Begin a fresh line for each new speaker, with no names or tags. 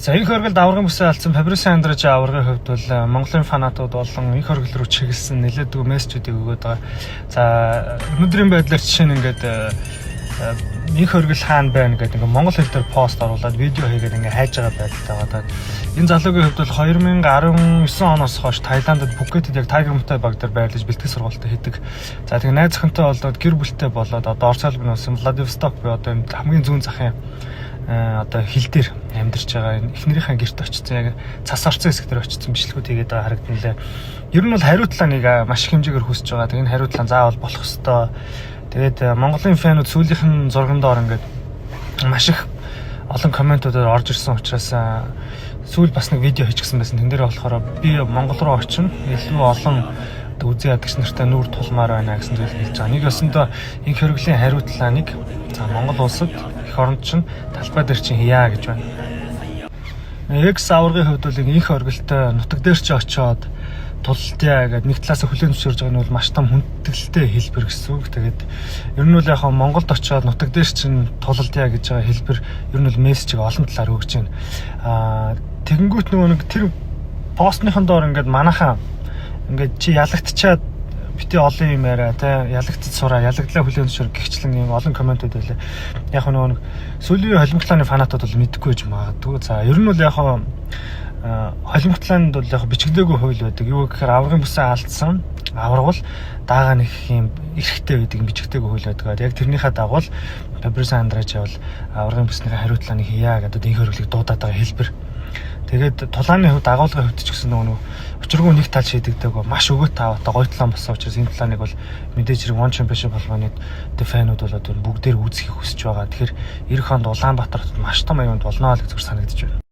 За, энх оргилд аваргын бүсээ алдсан Фабрисио Андражи аваргын хувьд бол Монголын фанатууд болон энх оргил руу чиглэсэн нэлээдгүй мессежүүдийг өгөөд байгаа. За, өнөөдрийн байдлаар жишээ нь ингээд энх оргил хаана байна гэдэг ингээд монгол хэл дээр пост оруулаад, видео хийгээд ингээд хайж байгаа байдалтай байгаа. Энэ залуугийн хувьд бол 2019 оноос хойш Таиландд, Пхукетэд яг Tiger Muay Thai баг дээр байрлаж бэлтгэл сургалтаа хийдэг. За, тэгээ найз охинтой болоод, гэр бүлтэй болоод одоо Орос улсын улсын Владивосток буюу одоо энэ хамгийн зүүн захын одоо хил дээр амьдарч байгаа энэ эхнэрийнхээ гэрт очсон, яг цас орцсон хэсэг дээр очсон бичлэгүүд хийгээд байгаа харагдан лээ. Ер нь бол хариу тулааныг маш их хэмжээгээр хүсэж байгаа. Тэгээ энэ хариу тулаан заавал болох ёстой. Тэгээд Монголын fan үүд сүүлийнх нь зурган доор ингээд маш их олон comment уудаар орж ирсэн учраас сүүл бас нэг видео хийчихсэн байсан. Тэн дээр болохоор би Монгол руу очино. Илүү олон одоо үзэн ядагч нартай нүүр тулмаар байна гэсэн зүйл хэлж байгаа. Нэг ёсондоо энх оргилын хариу тулааныг за Монгол улсад, эх оронд чинь талбай дээр чинь хийя гэж байна. Экс аваргын хувьд бол энх оргилтой нутаг дээр чи очиод тулалдъя гэдэг нэг талаас хүлээн зөвшөөрж байгаа нь бол маш том хүндэтгэлтэй хэлбэр гэсэн үг. Тэгээд ер нь бол яг Монголд очиод нутаг дээр чинь тулалдъя гэж байгаа хэлбэр ер нь бол мессежийг олон талаар өгч байна. Тэгэнгүүт нөгөө нэг тэр постныхон доор ингээд манайхаа ингээд чи ялагдчаад бити олон юм яриа те, ялагдчих сураа, ялагдлаа хүлээн зөвшөөр гихчлэн юм олон comment ууд байлаа. Яг нөгөө нэг сүүлийн холимог тулааны фанатууд бол мэдэхгүй байж магадгүй. За, ер нь бол яг холимог тулаанд бол яг бичигдээгүй хууль байдаг. Юу гэхээр аваргын бүсээ алдсан аварга бол дагаа нэг юм эрхтэй байдаг юм, бичигдээгүй хууль байдаг. Яг тэрнийхээ дагуу Фабрисио Андражи бол аваргын бүснийхээ хариу тулааныг хийя гэдэг энх оргилыг дуудаад байгаа хэлбэр. Тэгээд тулааны хувьд, агуулгын хувьд ч гэсэн нөгөө учиргүй нэг тал шийдэгдэг, маш өгөөт таавтай гоё тулаан болсон учраас энэ тулааныг бол мэдээж хэрэг One Championship холбооны fan үүд бол одоо бүгдээр үзэхийг хүсэж байгаа. Тэгэхээр 90 онд Улаанбаатар хотод маш том аюунд болно л гэж санагдаж байна.